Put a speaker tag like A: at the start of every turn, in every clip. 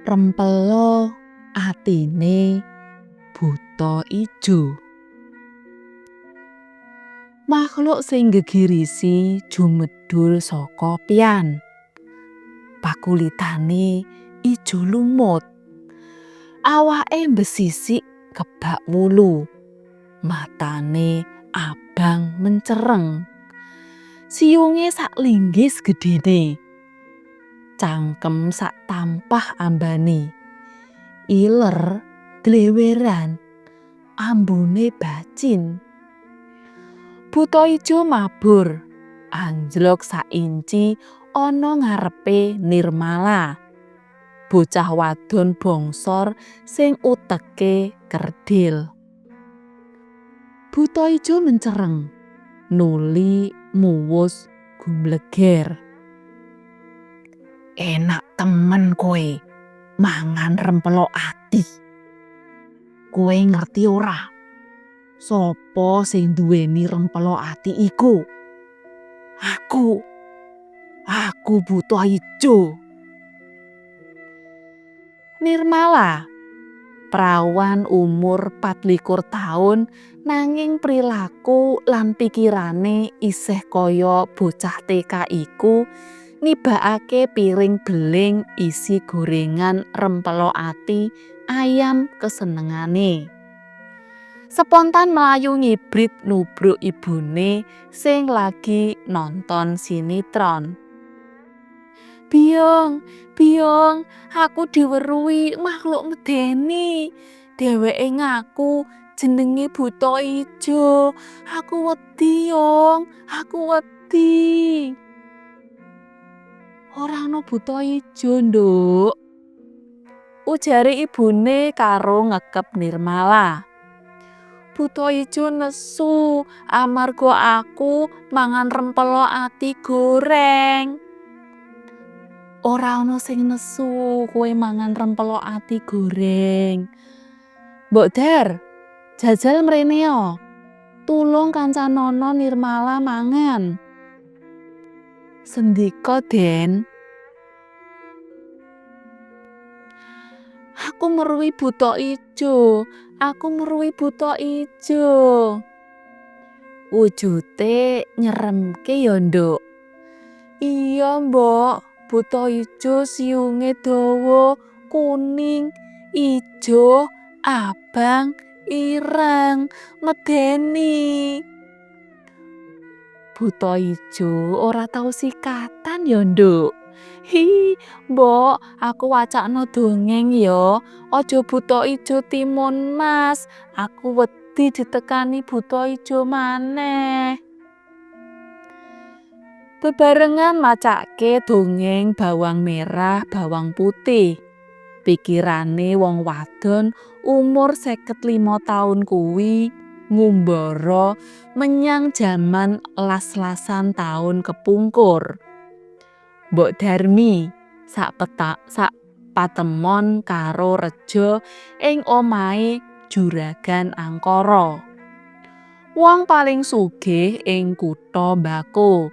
A: Rempelo atine buta ijo. Makhluk sing nggegirisi jumedhul saka pian. Pakulitane ijo lumut. Awake mbesisik kebak wulu. Matane abang mencereng. Siyunge sak linggis gedhene. Cangkem sak tampah ambane. Iler dleweran. Ambune bacin. Buta ijo mabur, anjlok sak inci ana ngarepe Nirmala. Bocah wadon bongsor sing uteke kerdil. Buta ijo mencereng, nuli muwus gumleger. Enak temen kowe mangan rempelo ati. Kowe ngerti ora? Sopo sing nduweni rempelo ati iku? Aku. Aku buta ijo. Nirmala, prawan umur 24 taun nanging prilaku lan pikirane isih kaya bocah TK iku nibakake piring beling isi gorengan rempelo ati ayam kesenengane. Spontan mlayu ngibrit nubruk ibune sing lagi nonton sinetron. Biyong, biyong, aku diweruhi makhluk medeni. Dheweke ngaku jenenge buta ijo. Aku wedi, Yong, aku wedi. Ora ana buta ijo, Nduk. Ujare ibune karo ngekep Nirmala. Buta ijo nesu amarga aku mangan rempelo ati goreng. Ora ana sing nesu kowe mangan rempelo ati goreng. Mbok Dar, jajal mreneo. Tulung kancanono Nirmala mangan. Sendika, Den. Aku meruhi buta ijo, aku meruhi buta ijo. Wujute nyeremke ya, Nduk. Iya, Mbok. Buta ijo siunge dawa, kuning, ijo, abang, ireng, medeni. Buta ijo ora tau sikatan ya, Nduk. Hi, Mbok, aku wacakno dongeng ya. Aja buta ijo timun mas. Aku wedi ditekani buta ijo maneh. Bebarengan macake dongeng bawang merah, bawang putih. Pikirane wong wadon umur 55 taun kuwi ngumbara menyang jaman las-lasan taun kepungkur. Mbok Darmi sak patemon karo Rejo ing omahe Juragan Angkara. Wong paling sugih ing kutha Mbako.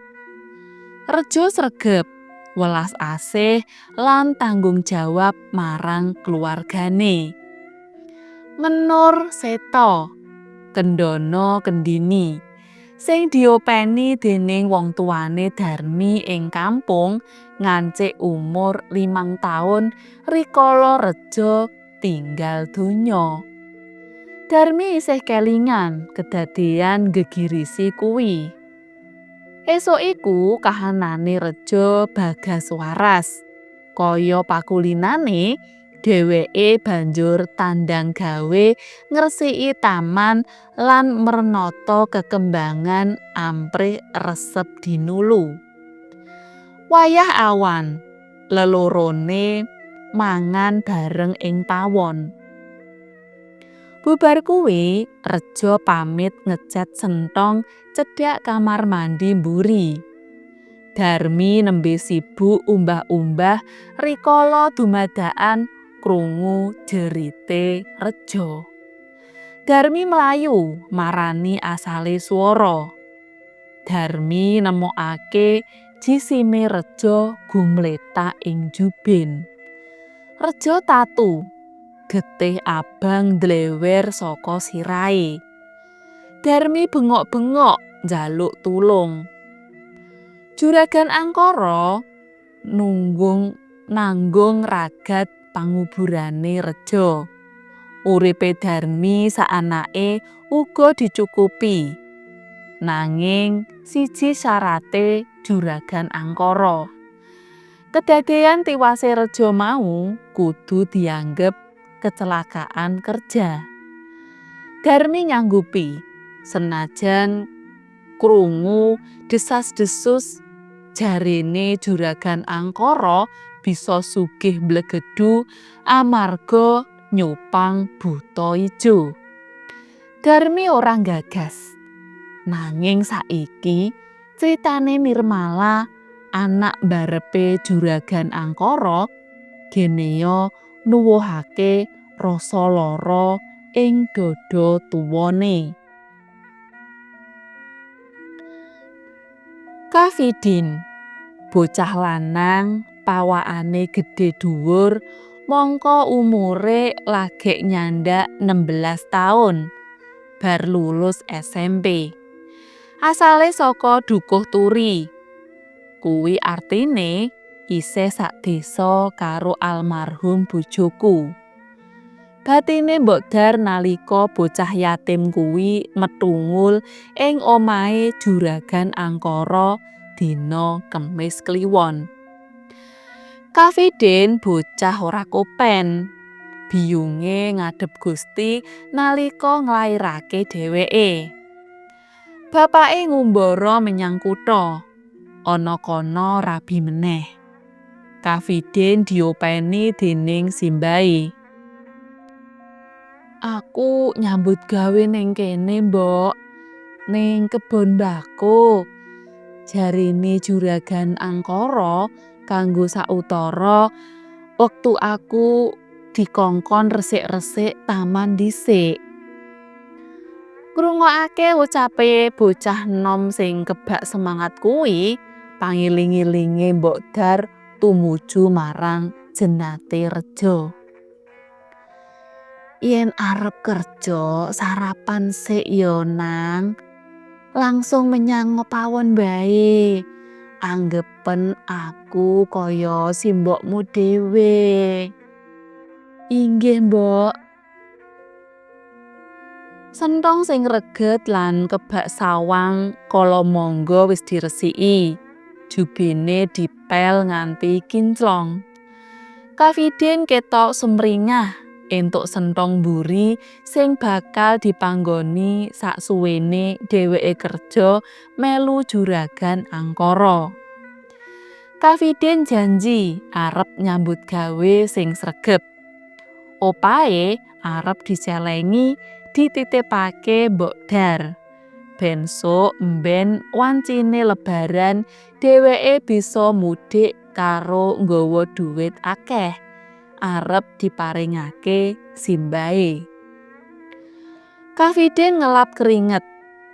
A: Rejo sregep, welas asih lan tanggung jawab marang keluargane. Menur Seta, kendana kendini, sing diopeni dening wong tuane Darmi ing kampung ngancik umur 5 taun rikala Rejo tinggal donya. Darmi isih kelingan kedadean nggegirisi kuwi. Esuk iku kahanane Rejo bagas waras. Kaya pakulinane, dheweke banjur tandang gawe ngresiki taman lan mrenata kekembangan amprih resep dinulu. Wayah awan, lelorone mangan bareng ing pawon. Bubar kuwi, Rejo pamit ngecet senthong cedhak kamar mandi mburi. Darmi nembe sibuk umbah-umbah rikala dumadakan krungu jerite Rejo. Darmi mlayu marani asale swara. Darmi nemokake jisime Rejo gumletak ing jubin. Reja tatu. Getih abang ndlewer saka sirahe. Darmi bengok-bengok njaluk tulung. Juragan Angkara nunggung nanggung ragat panguburane Reja. Uripe Darmi sakanake uga dicukupi. Nanging siji syarate Juragan Angkara. Kedadean tiwase Reja mau kudu dianggep kecelakaan kerja. Darmi nyanggupi senajan krungu desas-desus jarene Juragan Angkara bisa sugih mblegedhu amarga nyupang buta ijo. Darmi ora nggagas. Nanging saiki critane Nirmala anak mbarepe Juragan Angkara genea nuwuhake rasa lara ing dada tuwane. Kafidin, bocah lanang pawakane gedhe dhuwur mangka umure lagek nyandak 16 taun bar lulus SMP. Asale saka Dukuh Turi. Kuwi artine isih sak desa karo almarhum bojoku. Batine Mbok Dar nalika bocah yatim kuwi methungul ing omahe Juragan Angkara dina Kemis Kliwon. Kafidin bocah ora kopen. Biyunge ngadhep Gusti nalika nglairake dheweke. Bapake ngumbara menyang kutha. Ana kono rabi meneh. Kafidin diopeni dening simbahe. Aku nyambut gawe ning kene, Mbok. Ning kebon mbako. Jarene Juragan Angkara kanggo sautara wektu aku dikongkon resik-resik taman dhisik. Ngrungokake ucape bocah enom sing kebak semangat kuwi, pangiling-ilinge Mbok Dar tumuju marang jenate Reja. Yen arep kerja sarapan sik ya, Nang. Langsung menyang pawon bae. Anggepen aku kaya simbokmu dhewe. Inggih, Mbok. Senthong sing reget lan kebak sawang kala mangga wis diresiki. Jubine dipel nganti kinclong. Kafidin ketok sumringah entuk senthong mburi sing bakal dipanggoni saksuwene dheweke kerja melu Juragan Angkara. Kafidin janji arep nyambut gawe sing sregep. Opahe arep dicelengi dititipake Mbok Dar. Ben sok mben wancine lebaran dheweke bisa mudik karo nggawa dhuwit akeh. Arep diparingake simbahe. Kafidin ngelap keringet.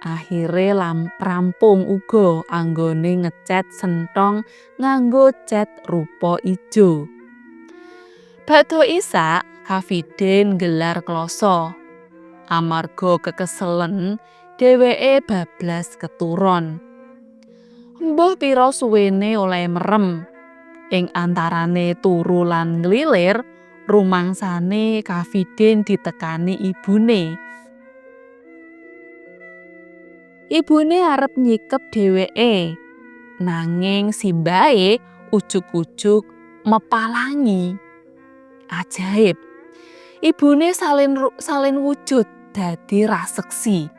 A: Akhire rampung uga anggone ngecet senthong nganggo cet rupa ijo. Bakdo isak, Kafidin nggelar kloso. Amarga kekeselen, dheweke bablas keturon. Mbuh pira suwene oleh merem. Ing antarane turu lan nglilir, rumangsane Kafidin ditekani ibune. Ibune arep nyikep dheweke, nanging simbahe ujug-ujug mepalangi. Ajaib. Ibune salin wujud dadi raseksi.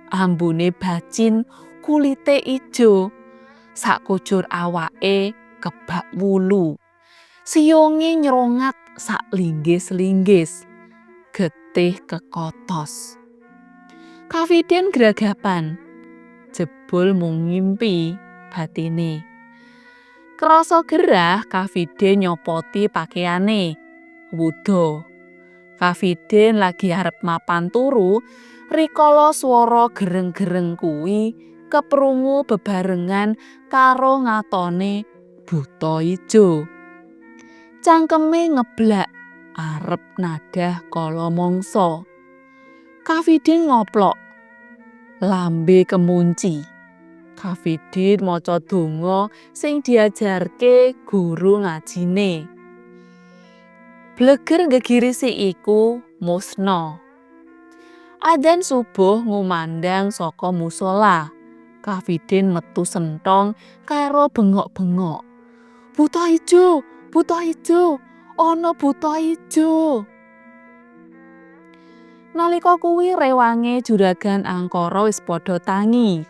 A: Ambune bacin, kulite ijo, sakujur awake kebak wulu. Siyunge nyrongat sak linggis-linggis. Getih kekotos. Kafidin gragapan. Jebul mung ngimpi batine. Krasa gerah, Kafidin nyopoti pakaiane. Wuda. Kafidin lagi arep mapan turu, rikala swara gereng-gereng kuwi keprungu bebarengan karo ngatone buta ijo. Cangkeme ngeblak. arep nadah kala mangsa. Kafidin ngoplok. Lambe kemunci. Kafidin maca donga sing diajarke guru ngajine. Bleger nggegirisi iku musna. Adzan subuh ngumandang saka musala. Kafidin metu senthong karo bengok-bengok. Buta ijo, buta ijo, ana buta ijo. Nalika kuwi rewange Juragan Angkara wis padha tangi.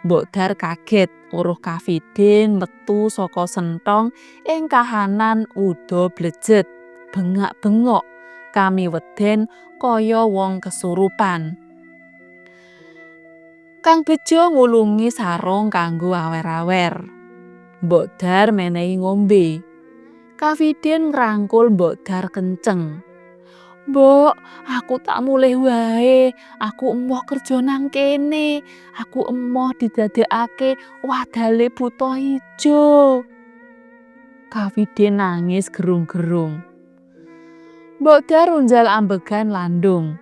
A: Mbok Dar kaget weruh Kafidin metu saka senthong ing kahanan wuda blejet, bengak-bengok, kamiweden kaya wong kesurupan. Kang Bejo ngulungi sarung kanggo awer-awer. Mbok Dar menehi ngombe. Kafidin ngrangkul Mbok Dar kenceng. Mbok, aku tak mulih wae. Aku emoh kerja nang kene. Aku emoh didadekake wadale buta ijo. Kafidin nangis gerung-gerung. Mbok Dar unjal ambegan landung.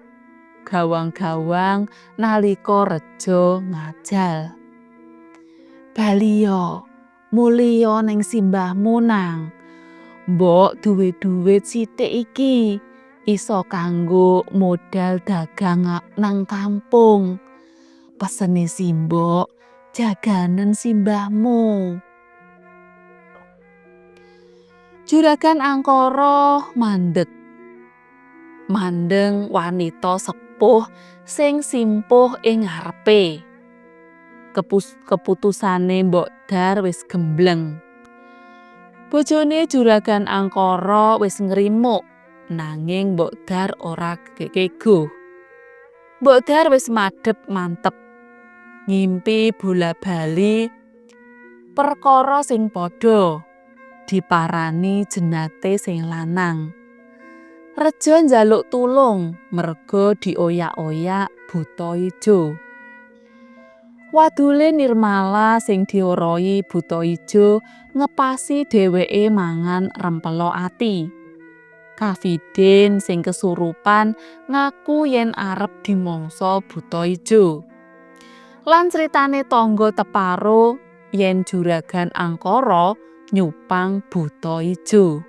A: Gawang-gawang nalika Rejo ngajal. Baliya, muliha ning simbahmu nang. Mbok duwe dhuwit sithik iki. Iso kanggo modal dagang nang kampung. Pesene simbok, jaganen simbahmu. Juragan Angkara mandeg. Mandeng wanita sepuh sing simpuh ing ngarepe. Keputusane Mbok Dar wis gembleng. Bojone Juragan Angkara wis ngrimuk, nanging Mbok Dar ora keguh. Mbok Dar wis madhep mantep. Ngimpi bola-bali perkara sing padha diparani jenate sing lanang. Rejo njaluk tulung merga dioyak-oyak buta ijo. Wadule Nirmala sing dioroi buta ijo ngepasi dheweke mangan rempela ati. Kafidin sing kesurupan ngaku yen arep dimangsa buta ijo. Lan critane tangga teparo yen Juragan Angkara nyupang buta ijo.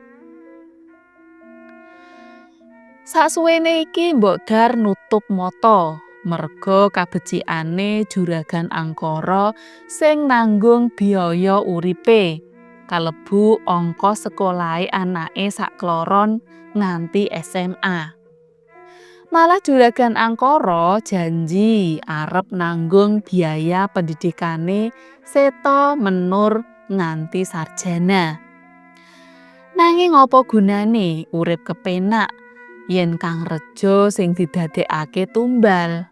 A: Saksuwene iki Mbok Dar nutup mata merga kabecikane Juragan Angkara sing nanggung biaya uripe kalebu ongkos sekolahe anake sakloron nganti SMA. Malah Juragan Angkara janji arep nanggung biaya pendidikane Seto Menur nganti sarjana. Nanging apa gunane urip kepenak yen Kang Rejo sing didadekake tumbal?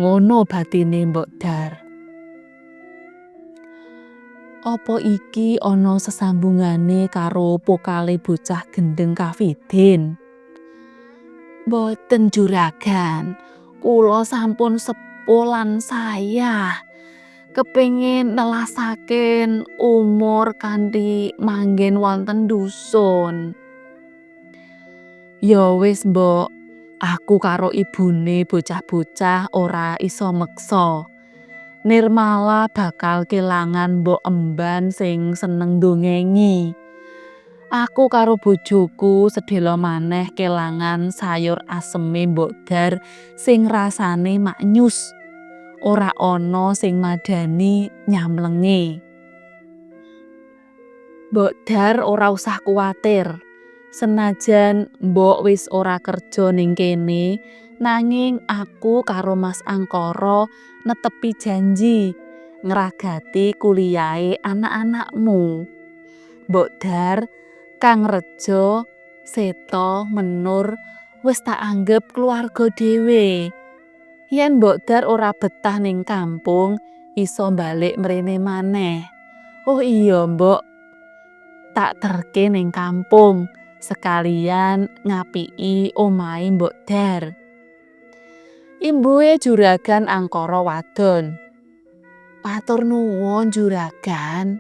A: Ngono batine Mbok Dar. Apa iki ana sesambungane karo pokale bocah gendeng Kafidin? Mboten Juragan, kula sampun sepuh lan sayah. Kepingin nelasaken umur kanthi manggen wonten dusun. Ya wis Mbok, aku karo ibune bocah-bocah ora iso meksa. Nirmala bakal kelangan mbok emban sing seneng ndongengi. Aku karo bojoku sedhela maneh kelangan sayur aseme Mbok Dar sing rasane maknyus. Ora ana sing madani nyamlenge. Mbok Dar ora usah kuwatir. Senajan mbok wis ora kerja ning kene, nanging aku karo Mas Angkara netepi janji ngragati kuliahe anak-anakmu. Mbok Dar, Kang Rejo, Seto, Menur wis tak anggep keluarga dhewe. Yen Mbok Dar ora betah ning kampung, iso balik mrene maneh. Oh iya, Mbok, tak terke ning kampung sekalian ngapiki omahe Mbok Dar. Imbuhe Juragan Angkara wadon. Matur nuwun, Juragan.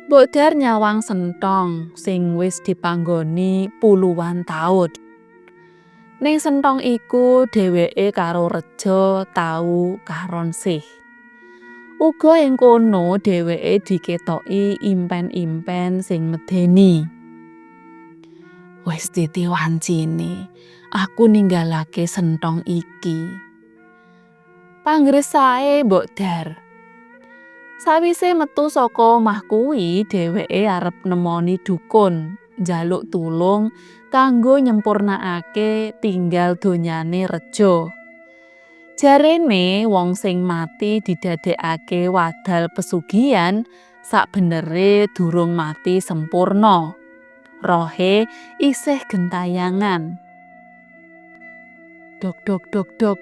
A: Mbok Dar nyawang sentong sing wis dipanggoni puluhan taun. Ning sentong iku dheweke karo Rejo tau karonsih. Uga ing kono dheweke diketoki impen-impen sing medeni. Wis titi wancine aku ninggalake sentong iki. Panggresae Mbok Dar. Sawise metu saka omah kuwi, dheweke arep nemoni dukun njaluk tulung kanggo nyempurnakake tinggal donyane Rejo. Jarene wong sing mati didadekake wadal pesugihan sakbenere durung mati sempurna. Rohe isih gentayangan. Dok dok dok dok.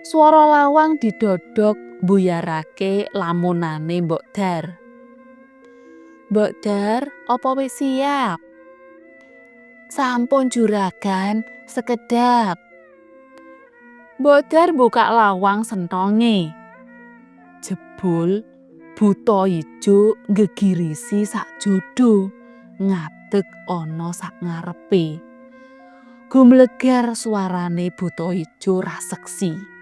A: Swara lawang didodok mbuyarake lamunane Mbok Dar. Mbok Dar, apa wis siap? Sampun, Juragan, sekedap. Mbok Dar mbukak lawang sentonge. Jebul buta ijo nggegirisi sakjodo ngadeg ana sak ngarepe. Gumlegar suarane buta ijo raseksi.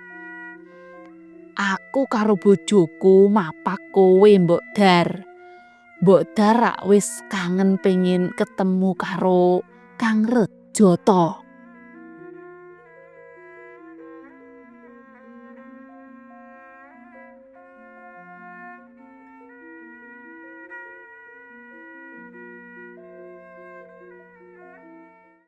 A: Aku karo bojoku mapak kowe, Mbok Dar. Mbok Dar rak wis kangen pengin ketemu karo Kang Rejo to.